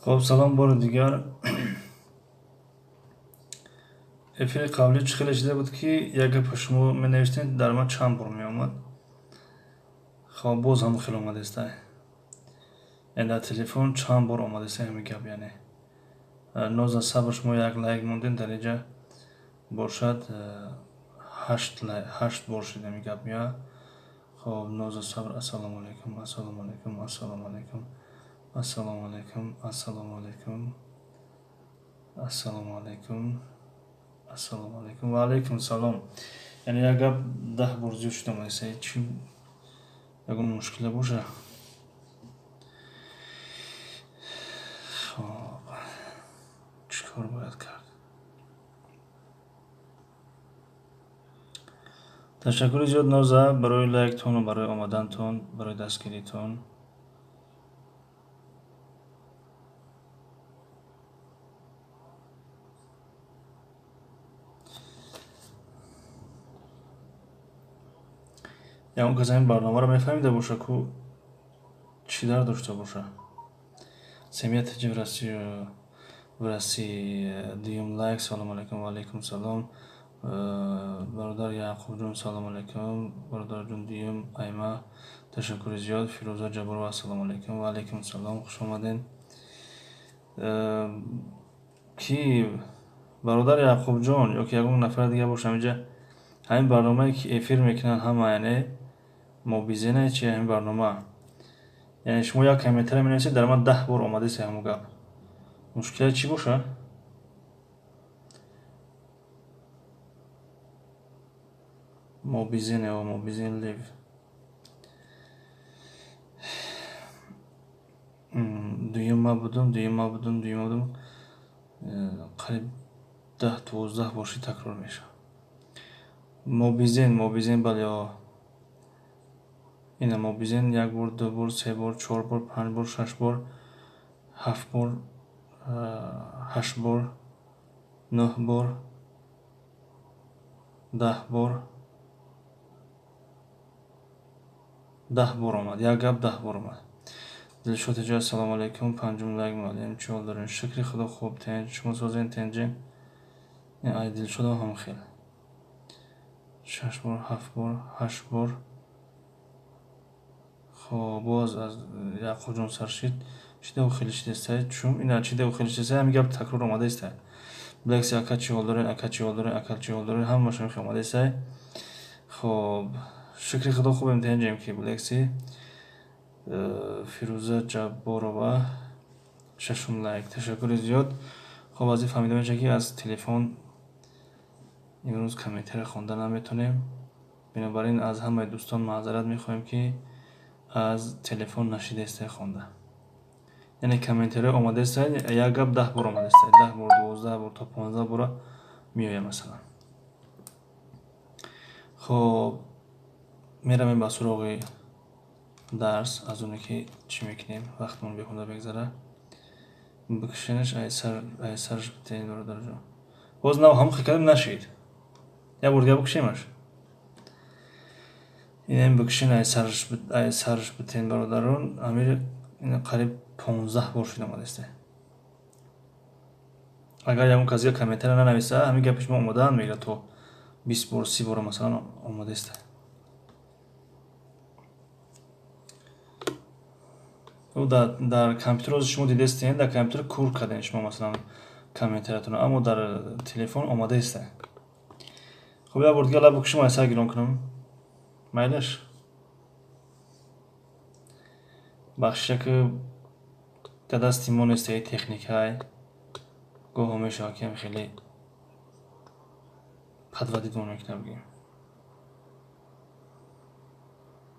Хоб, салом бори дигар. Эфири қаблӣ чӣ хеле шида буд, ки як гапа шумо менавиштед, дар ман чанд бор меомад. Хоб, боз ҳам хеле омадеста. Яъне дар телефон чанд бор омадеста ҳамин гап, яъне. Ноза сабр, шумо як лайк мондед, дар инҷа бошад 8 бор шуд ҳамин гап меояд. Хоб, Ноза сабр, ассалому алайкум, ассалому алайкум, ассалому алайкум, ассалому алайкум, ассалому алайкум, ассалому алайкум, ассалому алайкум ва алайкум салом. Яъне як гап 10 бор зиёд шуд омадеста. Чӣ ягон мушкила боша? Хоб, чӣ кор бояд кард? Ташаккури зиёд, Ноза, барои лайктон ва барои омадантон, барои дастгиритон. Ягон кас ҳамин барномаро мефаҳмида боша, ку чӣ дар дошта боша? Семья таҷи в России. Дуюм лайк. Салому алайкум ва алайкум салом. Бародар Яъқубҷон, салому алайкум. Бародарҷон дуюм Айма, ташаккури зиёд. Фирӯза Ҷабборова, ассалому алайкум ва алайкум салом. Хуш омадед. Ки бародар Яъқубҷон ё ки ягон нафари дига боша, ҳаминҷа ҳамин барномае ки эфир мекунанд ҳама, яъне мобизена чи ҳамин барнома. Яъне шумо як комментария менависед, дар ман 10 бор омадест ҳамон гап. Мушкила чӣ боша? Мобизен ё Мобизен лив. Дуюм ма будум, дуюм ма будум, дуюм ма будум. Қариб 10-12 бор ши такрор мешавад. Мобизен, Мобизен, бале, о. Ина Мобизен 1 бор, 2 бор, 3 бор, 4 бор, 5 бор, 6 бор, 7 бор, 8 бор, 9 бор, 10 бор, 10 бор омад. Як гап 10 бор омад. Дилшод ҳаҷа, ассалому алайкум. Панҷум лайк, муаллим, чӣ ҳол дорем? Шукри Худо, хуб, тенҷ. Шумо созен, тенҷе? Ай, Дилшодам ҳам хел. 6 бор, 7 бор, 8 бор. Хоб, боз аз Яъқубҷон саршид. Чида хеле шидестай? Чум ина чида хеле шидестай? Ҳамин гап такрор омадаистай. Блекси, ака чӣ ҳол дорен? Ака чӣ ҳол дорен? Ака чӣ ҳол дорен? Ҳамааш ҳамин хел омадаистай. Хоб, шукри Худо, хубем, тенҷем, ки Блекси. Фирӯза Ҷабборова, шашум лайк. Ташаккури зиёд. Хоб, аз ин фаҳмида мешавад, ки аз телефон имрӯз комментария хонда наметонем. Бинобар ин аз ҳамаи дӯстон маъзарат мехоҳем, ки аз телефон нашидаистай хонда. Яъне комментариҳо омадаистай, як гап 10 бор омадаистай, 10 бор, 12 бор, то 15 бора меояд масалан. Хоб, меравем ба суроғи дарс, аз оне ки чӣ мекунем, вақтмон бехуда бегзара. Бикушенаш ай сараш битен, бародарҷон. Боз нав ҳам хел кардем, нашид. Як бор дига бикушемаш. Инам бикушен ай сараш битен, бародарон. Амир ина қариб 15 бор шуд омадааст. Агар ягон кас дига комментария нанависа, ҳамин гапи шумо омодаанд мегирад то 20 бор, 30 бор масалан омадааст. Дар компютер ҳозир шумо дидестед, дар компютер кур кардем шумо масалан комментариятонро, аммо дар телефон омадааст. Хоб, як бор дига лаб бикушем, ай сар гирон кунам. Майлаш? Бахшиша, ки дар дасти мо нест ай техникай. Гоҳо мешавад, ки хеле подводить мекунад, бигем.